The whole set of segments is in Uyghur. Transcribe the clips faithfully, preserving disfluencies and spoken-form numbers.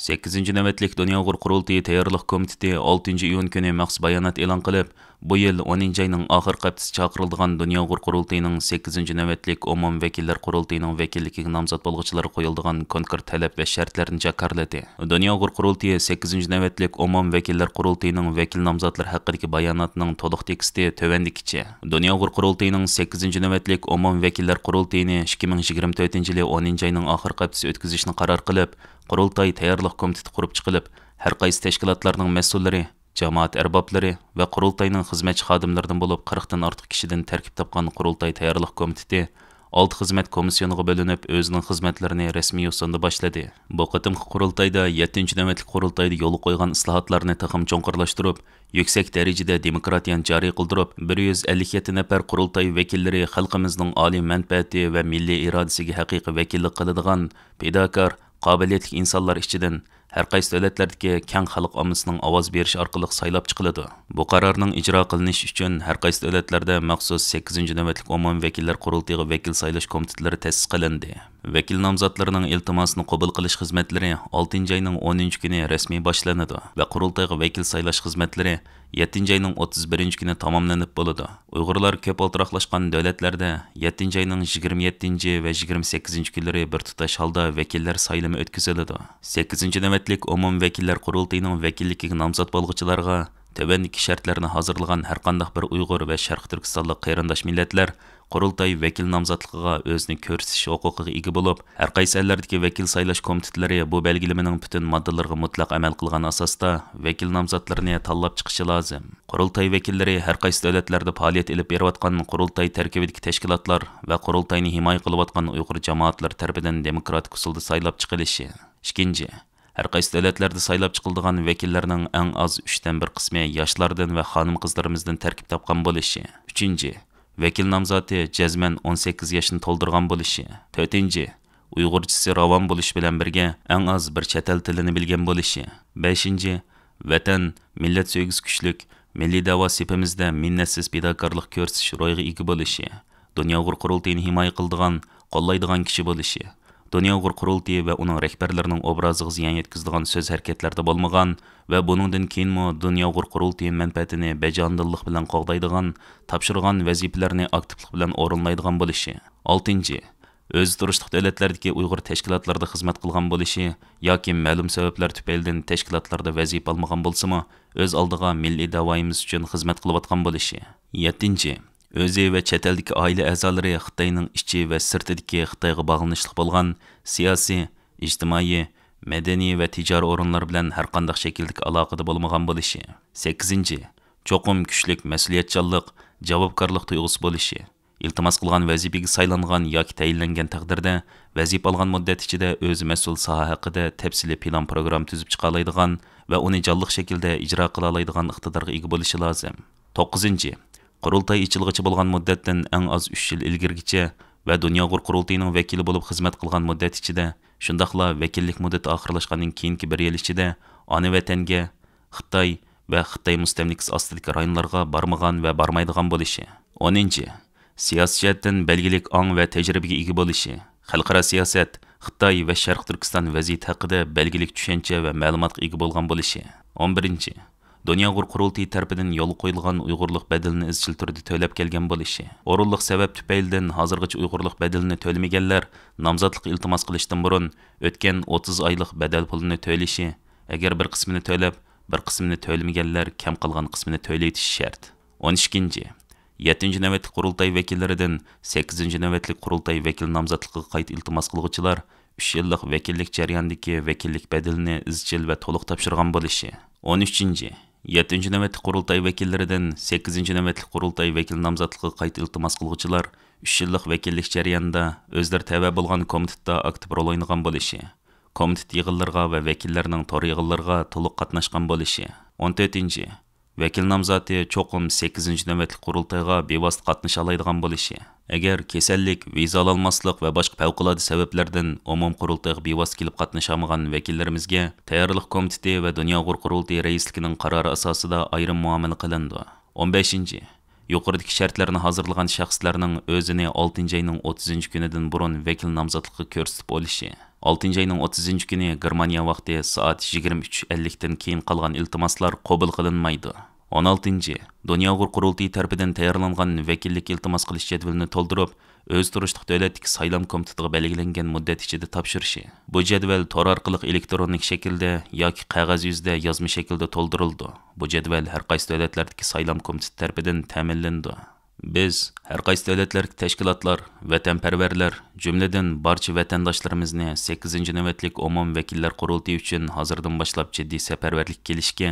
سەككىزىنچى نۆۋەتلىك دۇنيا ئۇيغۇر قۇرۇلتىيى تەييارلىق كومىتېتى ئالتىنچى ئىيۇن كۈنى مەخسۇس بايانات ئېلان قىلىپ، بۇ يىل ئونىنچى ئاينىڭ ئاخىرقى ھەپتىسى چاقىرىلىدىغان دۇنيا ئۇيغۇر قۇرۇلتىيىنىڭ سەككىزىنچى نۆۋەتلىك ئومۇمىي ۋەكىللەر قۇرۇلتىيىنىڭ ۋەكىللىكىگە نامزات بولغۇچىلارغا قويۇلىدىغان كونكرېت تەلەپ ۋە شەرتلەرنى جاكارلىدى. دۇنيا ئۇيغۇر قۇرۇلتىيى سەككىزىنچى نۆۋەتلىك ئومۇمىي ۋەكىللەر قۇرۇلتىيىنىڭ ۋەكىل نامزاتلىرى ھەققىدىكى باياناتنىڭ تولۇق تېكىستى تۆۋەندىكىچە. دۇنيا ئۇيغۇر قۇرۇلتىيىنىڭ سەككىزىنچى نۆۋەتلىك ئومۇمىي ۋەكىللەر قۇرۇلتىيىنى ئىككى مىڭ يىگىرمە تۆتىنچى يىلى ئونىنچى ئاينىڭ ئاخىرقى ھەپتىسى ئۆتكۈزۈشنى قارار قىلىپ، قۇرۇلتاي تەييارلىق كومىتېتى قۇرۇپ چىقىلىپ، ھەر قايسى تەشكىلاتلارنىڭ مەسئۇللىرى، جامائەت ئەربابلىرى ۋە قۇرۇلتاينىڭ خىزمەتچى خادىملىرىدىن بولۇپ قىرىقتىن ئارتۇق كىشىدىن تەركىب تاپقان قۇرۇلتاي تەييارلىق كومىتېتى ئالتە خىزمەت كومىسسىيونىغا بۆلۈنۈپ، ئۆزىنىڭ خىزمەتلىرىنى رەسمىي يوسۇندا باشلىدى. بۇ قېتىمقى قۇرۇلتايدا يەتتىنچى نۆۋەتلىك قۇرۇلتايدا يولغا قويغان ئىسلاھاتلارنى تېخىمۇ چوڭقۇرلاشتۇرۇپ، يۈكسەك دەرىجىدە دېموكراتىيەنى جارى قىلدۇرۇپ، بىر يۈز ئەللىك يەتتە نەپەر قۇرۇلتاي ۋەكىللىرى خەلقىمىزنىڭ ئالىي مەنپەئەتى ۋە مىللىي ئىرادىسىگە ھەقىقىي ۋەكىللىك قىلىدىغان پىداكار، قابىلىيەتلىك ئىنسانلار ئىچىدىن ھەر قايسى دۆلەتلەردىكى كەڭ خەلق ئاممىسىنىڭ ئاۋاز بېرىشى ئارقىلىق سايلاپ چىقىلىدۇ. بۇ قارارنىڭ ئىجرا قىلىنىشى ئۈچۈن ھەر قايسى دۆلەتلەردە مەخسۇس سەككىزىنچى نۆۋەتلىك ئومۇمىي ۋەكىللەر قۇرۇلتىيىغا ۋەكىل سايلاش كومىتېتلىرى تەسىس قىلىندى. ۋەكىل نامزاتلىرىنىڭ ئىلتىماسىنى قوبۇل قىلىش خىزمەتلىرى ئالتىنچى ئاينىڭ ئونىنچى كۈنى رەسمىي باشلىنىدۇ ۋە قۇرۇلتايغا ۋەكىل سايلاش خىزمەتلىرى يەتتىنچى ئاينىڭ ئوتتۇز بىرىنچى كۈنى تاماملىنىپ بولىدۇ. ئۇيغۇرلار كۆپ ئولتۇراقلاشقان دۆلەتلەردە يەتتىنچى ئاينىڭ يىگىرمە يەتتىنچى ۋە يىگىرمە سەككىزىنچى كۈنلىرى بىر تۇتاش ھالدا ۋەكىللەر سايلىمى ئۆتكۈزۈلىدۇ. سەككىزىنچى نۆۋەتلىك ئومۇمىي ۋەكىللەر قۇرۇلتىيىنىڭ ۋەكىللىكىگە نامزات بولغۇچىلارغا تۆۋەندىكى شەرتلەرنى ھازىرلىغان ھەرقانداق بىر ئۇيغۇر ۋە شەرقىي تۈركىستانلىق قېرىنداش مىللەتلەر قۇرۇلتاي ۋەكىل نامزاتلىقىغا ئۆزىنى كۆرسىتىش ھوقۇقىغا ئىگە بولۇپ، ھەرقايسى ئەللەردىكى ۋەكىل سايلاش كومىتېتلىرى بۇ بەلگىلىمىنىڭ پۈتۈن ماددىلىرىغا مۇتلەق ئەمەل قىلغان ئاساستا ۋەكىل نامزاتلىرىنى تاللاپ چىقىشى لازىم. قۇرۇلتاي ۋەكىللىرى ھەرقايسى دۆلەتلەردە پائالىيەت ئېلىپ بېرىۋاتقان قۇرۇلتاي تەركىبىدىكى تەشكىلاتلار ۋە قۇرۇلتاينى ھىمايە قىلىۋاتقان ئۇيغۇر جامائەتلىرى تەرىپىدىن دېموكراتىك ئۇسۇلدا سايلاپ چىقىلىشى. ئىككىنچى، ھەرقايسى دۆلەتلەردە سايلاپ چىقىلىدىغان ۋەكىللەرنىڭ ئەڭ ئاز ئۈچتىن بىر قىسمى ياشلاردىن ۋە خانىم-قىزلىرىمىزدىن تەركىب تاپقان بولۇشى. ئۈچىنچى، ۋەكىل نامزاتى جەزمەن ئون سەككىز ياشنى تولدۇرغان بولۇشى. تۆتىنچى، ئۇيغۇرچىسى راۋان بولۇشى بىلەن بىرگە، ئەڭ ئاز بىر چەت ئەل تىلىنى بىلگەن بولۇشى. بەشىنچى، ۋەتەن، مىللەت سۆيگۈسى كۈچلۈك، مىللىي دەۋا سېپىمىزدە مىننەتسىز پىداكارلىق كۆرسىتىش روھىغا ئىگە بولۇشى، دۇنيا ئۇيغۇر قۇرۇلتىيىنى ھىمايە قىلىدىغان، قوللايدىغان كىشى بولۇشى، دۇنيا ئۇيغۇر قۇرۇلتىيى ۋە ئۇنىڭ رەھبەرلىرىنىڭ ئوبرازىغا زىيان يەتكۈزىدىغان سۆز-ھەرىكەتلەردە بولمىغان ۋە بۇنىڭدىن كېيىنمۇ دۇنيا ئۇيغۇر قۇرۇلتىيى مەنپەئەتىنى بەجانىدىللىق بىلەن قوغدايدىغان، تاپشۇرغان ۋەزىپىلەرنى ئاكتىپلىق بىلەن ئورۇنلايدىغان بولۇشى. ئالتىنچى، ئۆزى تۇرۇشلۇق دۆلەتلەردىكى ئۇيغۇر تەشكىلاتلاردا خىزمەت قىلغان بولۇشى ياكى مەلۇم سەۋەبلەر تۈپەيلىدىن تەشكىلاتلاردا ۋەزىپە ئالمىغان بولسىمۇ، ئۆز ئالدىغا مىللىي دەۋايىمىز ئۈچۈن خىزمەت قىلىۋاتقان بولۇشى. يەتتىنچى، ئۆزى ۋە چەت ئەلدىكى ئائىلە ئەزالىرى خىتاينىڭ ئىچى ۋە سىرتىدىكى خىتايغا باغلىنىشلىق بولغان سىياسىي، ئىجتىمائىي، مەدەنىي ۋە تىجارىي ئورۇنلار بىلەن ھەرقانداق شەكىلدىكى ئالاقىدە بولمىغان بولۇشى. سەككىزىنچى، چوقۇم كۈچلۈك مەسئۇلىيەتچانلىق، جاۋابكارلىق تۇيغۇسى بولۇشى. ئىلتىماس قىلغان ۋەزىپىگە سايلانغان ياكى تەيىنلەنگەن تەقدىردە، ۋەزىپە ئالغان مۇددەت ئىچىدە ئۆزى مەسئۇل ساھە ھەققىدە تەپسىلىي پىلان پروگرامما تۈزۈپ چىقالايدىغان ۋە ئۇنى جانلىق شەكىلدە ئىجرا قىلالايدىغان ئىقتىدارغا ئىگە بولۇشى لازىم. توققۇزىنچى، قۇرۇلتاي ئېچىلغىچە بولغان مۇددەتتىن ئەڭ ئاز ئۈچ يىل ئىلگىرىگىچە ۋە دۇنيا ئۇيغۇر قۇرۇلتىيىنىڭ ۋەكىلى بولۇپ خىزمەت قىلغان مۇددەت ئىچىدە، شۇنداقلا ۋەكىللىك مۇددىتى ئاخىرلاشقاندىن كېيىنكى بىر يىل ئىچىدە ئانا ۋەتەنگە، خىتاي ۋە خىتاي مۇستەملىكىسى ئاستىدىكى رايونلارغا بارمىغان ۋە بارمايدىغان بولۇشى. ئونىنچى، سىياسىي جەھەتتىن بەلگىلىك ئاڭ ۋە تەجرىبىگە ئىگە بولۇشى، خەلقئارا سىياسەت، خىتاي ۋە شەرقىي تۈركىستان ۋەزىيىتى ھەققىدە بەلگىلىك چۈشەنچە ۋە مەلۇماتقا ئىگە بولغان بولۇشى. ئون بىرىنچى، دۇنيا ئۇيغۇر قۇرۇلتىيى تەرىپىدىن يولغا قويۇلغان ئۇيغۇرلۇق بەدىلىنى ئىزچىل تۈردە تۆلەپ كەلگەن بولۇشى. ئورۇنلۇق سەۋەب تۈپەيلىدىن ھازىرغىچە ئۇيغۇرلۇق بەدىلىنى تۆلىمىگەنلەر نامزاتلىق ئىلتىماس قىلىشتىن بۇرۇن ئۆتكەن ئوتتۇز ئايلىق بەدەل پۇلىنى تۆلىشى، ئەگەر بىر قىسمىنى تۆلەپ، بىر قىسمىنى تۆلىمىگەنلەر كەم قالغان قىسمىنى تۆلىۋېتىشى شەرت. ئون ئىككىنچى، يەتتىنچى نۆۋەتلىك قۇرۇلتاي ۋەكىللىرىدىن سەككىزىنچى نۆۋەتلىك قۇرۇلتاي ۋەكىل نامزاتلىقىغا قايتا ئىلتىماس قىلغۇچىلار ئۈچ يىللىق ۋەكىللىك جەريانىدىكى ۋەكىللىك بەدىلىنى ئىزچىل ۋە تولۇق تاپشۇرغان بولۇشى. ئون ئۈچىنچى، يەتتىنچى نۆۋەتلىك قۇرۇلتاي ۋەكىللىرىدىن سەككىزىنچى نۆۋەتلىك قۇرۇلتاي ۋەكىل نامزاتلىقىغا قايتا ئىلتىماس قىلغۇچىلار ئۈچ يىللىق ۋەكىللىك جەريانىدا ئۆزلىرى تەۋە بولغان كومىتېتتا ئاكتىپ رول ئوينىغان بولۇشى، كومىتېت يىغىنلىرىغا ۋە ۋەكىللەرنىڭ تور يىغىنلىرىغا تولۇق قاتناشقان بولۇشى. ئون تۆتىنچى، ۋەكىل نامزاتى چوقۇم سەككىزىنچى نۆۋەتلىك قۇرۇلتايغا بىۋاسىتە قاتنىشالايدىغان بولۇشى. ئەگەر كېسەللىك، ۋىزا ئالالماسلىق ۋە باشقا پەۋقۇلئاددە سەۋەبلەردىن ئومۇمىي قۇرۇلتايغا بىۋاسىتە كېلىپ قاتنىشالمىغان ۋەكىللىرىمىزگە تەييارلىق كومىتېتى ۋە دۇنيا ئۇيغۇر قۇرۇلتىيى رەئىسلىكىنىڭ قارارى ئاساسىدا ئايرىم مۇئامىلە قىلىنىدۇ. ئون بەشىنچى، يۇقىرىدىكى شەرتلەرنى ھازىرلىغان شەخسلەرنىڭ ئۆزىنى ئالتىنچى ئاينىڭ ئوتتۇزىنچى كۈنىدىن بۇرۇن ۋەكىل نامزاتلىقىغا كۆرسىتىپ ئولىشى. ئالتىنچى ئاينىڭ ئوتتۇزىنچى كۈنى گېرمانىيە ۋاقتى سائەت يىگىرمە ئۈچ ئەللىكتىن كېيىن قالغان ئىلتىماسلار قوبۇل قىلىنمايدۇ. ئون ئالتىنچى، دۇنيا ئۇيغۇر قۇرۇلتىيى تەرىپىدىن تەييارلانغان ۋەكىللىك ئىلتىماس قىلىش جەدۋىلىنى تولدۇرۇپ، ئۆز تۇرۇشلۇق دۆلەتتىكى سايلام كومىتېتىغا بەلگىلەنگەن مۇددەت ئىچىدە تاپشۇرۇشى. بۇ جەدۋەل تور ئارقىلىق ئېلېكترونىك شەكىلدە ياكى قەغەز يۈزىدە يازما شەكىلدە تولدۇرۇلىدۇ. بۇ جەدۋەل ھەر قايسى دۆلەتلەردىكى سايلام كومىتېتى تەرىپىدىن تەمىنلىنىدۇ. بىز ھەر قايسى دۆلەتلەردىكى تەشكىلاتلار، ۋەتەنپەرۋەرلەر، جۈملىدىن بارچە ۋەتەنداشلىرىمىزنى سەككىزىنچى نۆۋەتلىك ئومۇمىي ۋەكىللەر قۇرۇلتىيى ئۈچۈن ھازىردىن باشلاپ جىددىي سەپەرۋەرلىككە كېلىشكە،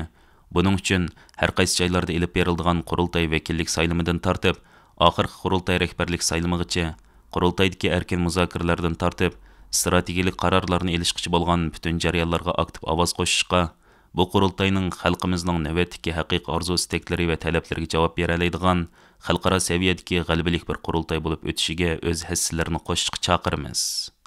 بۇنىڭ ئۈچۈن ھەر قايسى جايلاردا ئېلىپ بېرىلىدىغان قۇرۇلتاي ۋەكىللىك سايلىمىدىن تارتىپ، ئاخىرقى قۇرۇلتاي رەھبەرلىك سايلىمىغىچە، قۇرۇلتايدىكى ئەركىن مۇزاكىرىلەردىن تارتىپ، ئىستراتېگىيەلىك قارارلارنى ئېلىشقىچە بولغان پۈتۈن جەريانلارغا ئاكتىپ ئاۋاز قوشۇشقا، بۇ قۇرۇلتاينىڭ خەلقىمىزنىڭ نۆۋەتتىكى ھەقىقىي ئارزۇ-ئىستەكلىرى ۋە تەلەپلىرىگە جاۋاب بېرەلەيدىغان خەلقئارا سەۋىيەدىكى غەلىبىلىك بىر قۇرۇلتاي بولۇپ ئۆتۈشىگە ئۆز ھەسسىلىرىنى قوشۇشقا چاقىرىمىز.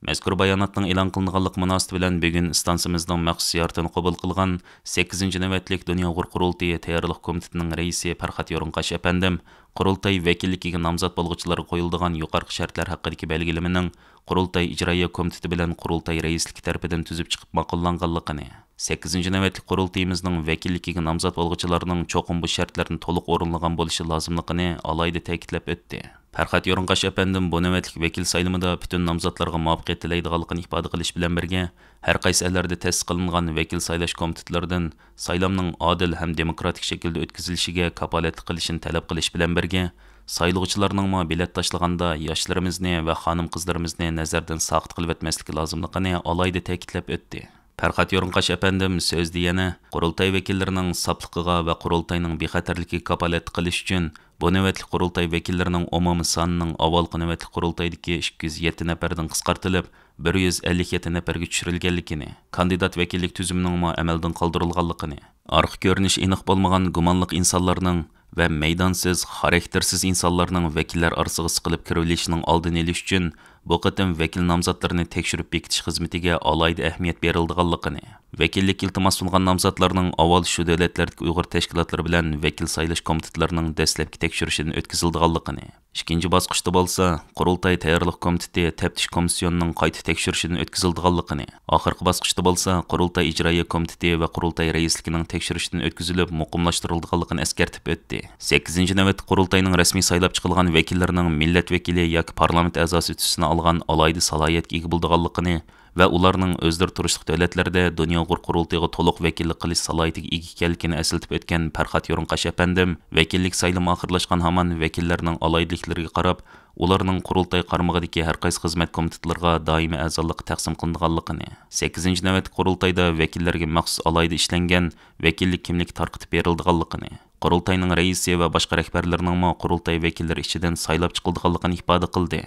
مەزكۇر باياناتنىڭ ئېلان قىلىنغانلىقى مۇناسىۋىتى بىلەن بۈگۈن ئىستانسىمىزنىڭ مەخسۇس زىيارىتىنى قوبۇل قىلغان سەككىزىنچى نۆۋەتلىك دۇنيا ئۇيغۇر قۇرۇلتىيى تەييارلىق كومىتېتىنىڭ رەئىسى پەرھات يورۇنقاش ئەپەندىم قۇرۇلتاي ۋەكىللىكىگە نامزات بولغۇچىلارغا قويۇلىدىغان يۇقىرىقى شەرتلەر ھەققىدىكى بەلگىلىمىنىڭ قۇرۇلتاي ئىجرائىيە كومىتېتى بىلەن قۇرۇلتاي رەئىسلىكى تەرىپىدىن تۈزۈپ چىقىپ ماقۇللانغانلىقىنى، سەككىزىنچى نۆۋەتلىك قۇرۇلتىيىمىزنىڭ ۋەكىللىكىگە نامزات بولغۇچىلارنىڭ چوقۇم بۇ شەرتلەرنى تولۇق ئورۇنلىغان بولۇشى لازىملىقىنى ئالاھىدە تەكىتلەپ ئۆتتى. پەرھات يورۇنقاش ئەپەندىم بۇ نۆۋەتلىك ۋەكىل سايلىمىدا پۈتۈن نامزاتلارغا مۇۋەپپەقىيەت تىلەيدىغانلىقىنى ئىپادە قىلىش بىلەن بىرگە، ھەر قايسى ئەللەردە تەسىس قىلىنغان ۋەكىل سايلاش كومىتېتلىرىدىن سايلامنىڭ ئادىل ھەم دېموكراتىك شەكىلدە ئۆتكۈزۈلۈشىگە كاپالەتلىك قىلىشىنى تەلەپ قىلىش بىلەن بىرگە، سايلىغۇچىلارنىڭمۇ بېلەت تاشلىغاندا ياشلىرىمىزنى ۋە خانىم-قىزلىرىمىزنى نەزەردىن ساقىت قىلىۋەتمەسلىكى لازىملىقىنى ئالاھىدە تەكىتلەپ ئۆتتى. پەرھات يورۇنقاش ئەپەندىم سۆزىدە يەنە قۇرۇلتاي ۋەكىللىرىنىڭ ساپلىقىغا ۋە قۇرۇلتاينىڭ بىخەتەرلىكىگە كاپالەتلىك قىلىش ئۈچۈن، بۇ نۆۋەتلىك قۇرۇلتاي ۋەكىللىرىنىڭ ئومۇمىي سانىنىڭ ئاۋۋالقى نۆۋەتلىك قۇرۇلتايدىكى ئىككى يۈز يەتتە نەپەردىن قىسقارتىلىپ، بىر يۈز ئەللىك يەتتە نەپەرگە چۈشۈرۈلگەنلىكىنى، كاندىدات ۋەكىللىك تۈزۈمىنىڭمۇ ئەمەلدىن قالدۇرۇلغانلىقىنى، ئارقا كۆرۈنۈشى ئېنىق بولمىغان گۇمانلىق ئىنسانلارنىڭ ۋە مەيدانسىز، خاراكتېرسىز ئىنسانلارنىڭ ۋەكىللەر ئارىسىغا سىقىلىپ كىرىۋېلىشىنىڭ ئالدىنى ئېلىش ئۈچۈن، بۇ قېتىم ۋەكىل نامزاتلىرىنى تەكشۈرۈپ بېكىتىش خىزمىتىگە ئالاھىدە ئەھمىيەت بېرىلىدىغانلىقىنى، ۋەكىللىك ئىلتىماس سۇنغان نامزاتلارنىڭ ئاۋۋال شۇ دۆلەتلەردىكى ئۇيغۇر تەشكىلاتلىرى بىلەن ۋەكىل سايلاش كومىتېتلىرىنىڭ دەسلەپكى تەكشۈرۈشىدىن ئۆتكۈزۈلىدىغانلىقىنى، ئىككىنچى باسقۇچتا بولسا، قۇرۇلتاي تەييارلىق كومىتېتى تەپتىش كومىسسىيونىنىڭ قايتا تەكشۈرۈشىدىن ئۆتكۈزۈلىدىغانلىقىنى، ئاخىرقى باسقۇچتا بولسا، قۇرۇلتاي ئىجرائىيە كومىتېتى ۋە قۇرۇلتاي رەئىسلىكىنىڭ تەكشۈرۈشىدىن ئۆتكۈزۈلۈپ، مۇقىملاشتۇرۇلىدىغانلىقىنى ئەسكەرتىپ ئۆتتى. سەككىزىنچى نۆۋەتتە قۇرۇلتاينىڭ رەسمىي سايلاپ چىقىلغان ۋەكىللىرىنىڭ مىللەت ۋەكىلى ياكى پارلامېنت ئەزاسى تۈسىنى ئالغان ئالاھىدە سالاھىيەتكە ئىگە بولىدىغانلىقىنى ۋە ئۇلارنىڭ ئۆزلىرى تۇرۇشلۇق دۆلەتلەردە دۇنيا ئۇيغۇر قۇرۇلتىيىغا تولۇق ۋەكىللىك قىلىش سالاھىيىتىگە ئىگە ئىكەنلىكىنى ئەسلىتىپ ئۆتكەن پەرھات يورۇنقاش ئەپەندىم، ۋەكىللىك سايلىمى ئاخىرلاشقان ھامان ۋەكىللەرنىڭ ئالاھىدىلىكلىرىگە قاراپ، ئۇلارنىڭ قۇرۇلتاي قارمىقىدىكى ھەر قايسى خىزمەت كومىتېتلىرىغا دائىمىي ئەزالىققا تەقسىم قىلىنىدىغانلىقىنى، سەككىزىنچى نۆۋەتلىك قۇرۇلتايدا ۋەكىللەرگە مەخسۇس ئالاھىدە ئىشلەنگەن ۋەكىللىك كىملىكى تارقىتىپ بېرىلىدىغانلىقىنى، قۇرۇلتاينىڭ رەئىسى ۋە باشقا رەھبەرلىرىنىڭمۇ قۇرۇلتاي ۋەكىللىرى ئىچىدىن سايلاپ چىقىلىدىغانلىقىنى ئىپادە قىلدى.